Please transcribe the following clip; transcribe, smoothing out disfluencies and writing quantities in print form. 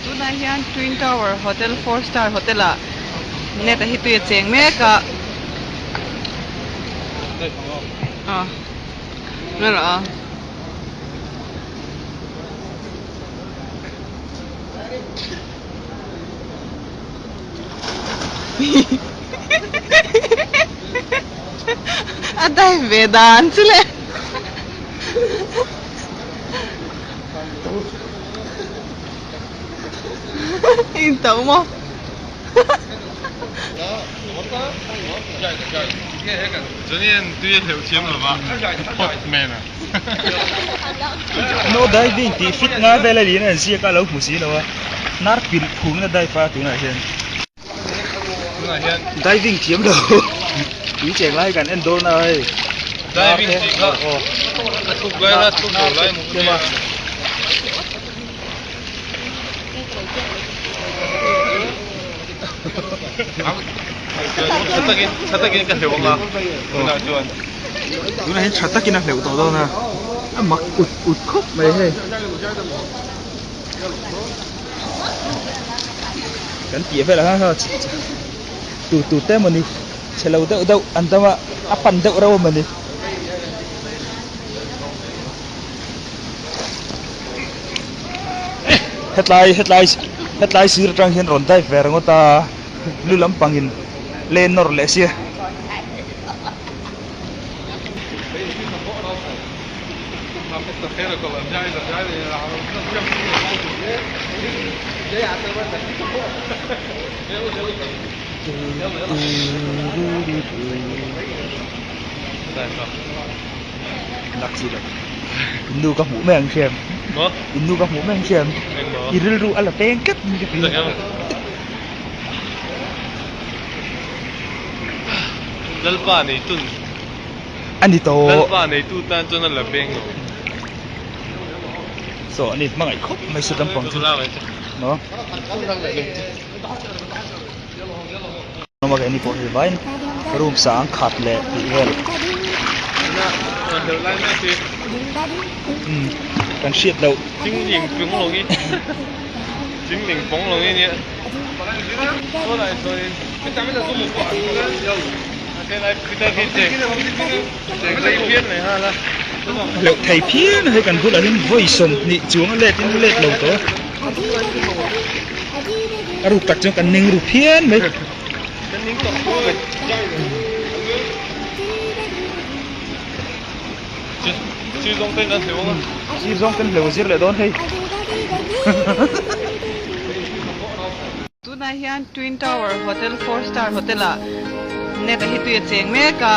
Tunah hian Twin Tower Hotel four star hotel ah net a hi tui a cheng mek a. Aw ngaih rawh aw. A dive ve dan chu le. In to maw? Chuanin tui a hleuh thiam lova hot man a. No diving tih fit nga vel a niin a inziak a, a lo hmu si lo a, hnar pilh phungin a dive a tunah hian. Diving thiam lo tui cheng lai kan en dawn a hei. Diving tih kha a thuk lai la thuk lo lai maw nia. Tha takin tha takin ka hleuh ang a tunah chuan. Tunah hian tha takin a hleuh tawh dawn a, a mak ut ut khawp mai hei. Kan tih velah khan kha tu tu te mawni chhe lo deuh deuh an tam a, a pan deuh reuh a mawni. Hetlai hetlai hetlai sir atang hian rawn dive ve ringawt a, lu lampangin len nawr leh sia. Innu ka hmuh mai ang hriam innu ka hmuh mai ang hriam i rilru a la peng tlat mai ka ti. Lalpa nei tun. A ni tawh. Lalpa neitu tan chuan a la peng lo. Saw a ni hmangaih khawp mai se lampang chu. No. Awm a ni pawh hei vaiin room sang khat leh tih vel. Umm kan hriat loh. Chingling pung lo hi. Chingling pawng lo hi nia. Hleuh thei phian a hei kan bulah hian vawi 20 chuang a let in let lo tawh a ruk tak chuan kan ning ru phian mai. Sir zawng ten hleuh zir leh dawn hei. Tunah hian Twin Tower Hotel four star hotel ah net a hi tui a cheng mek a.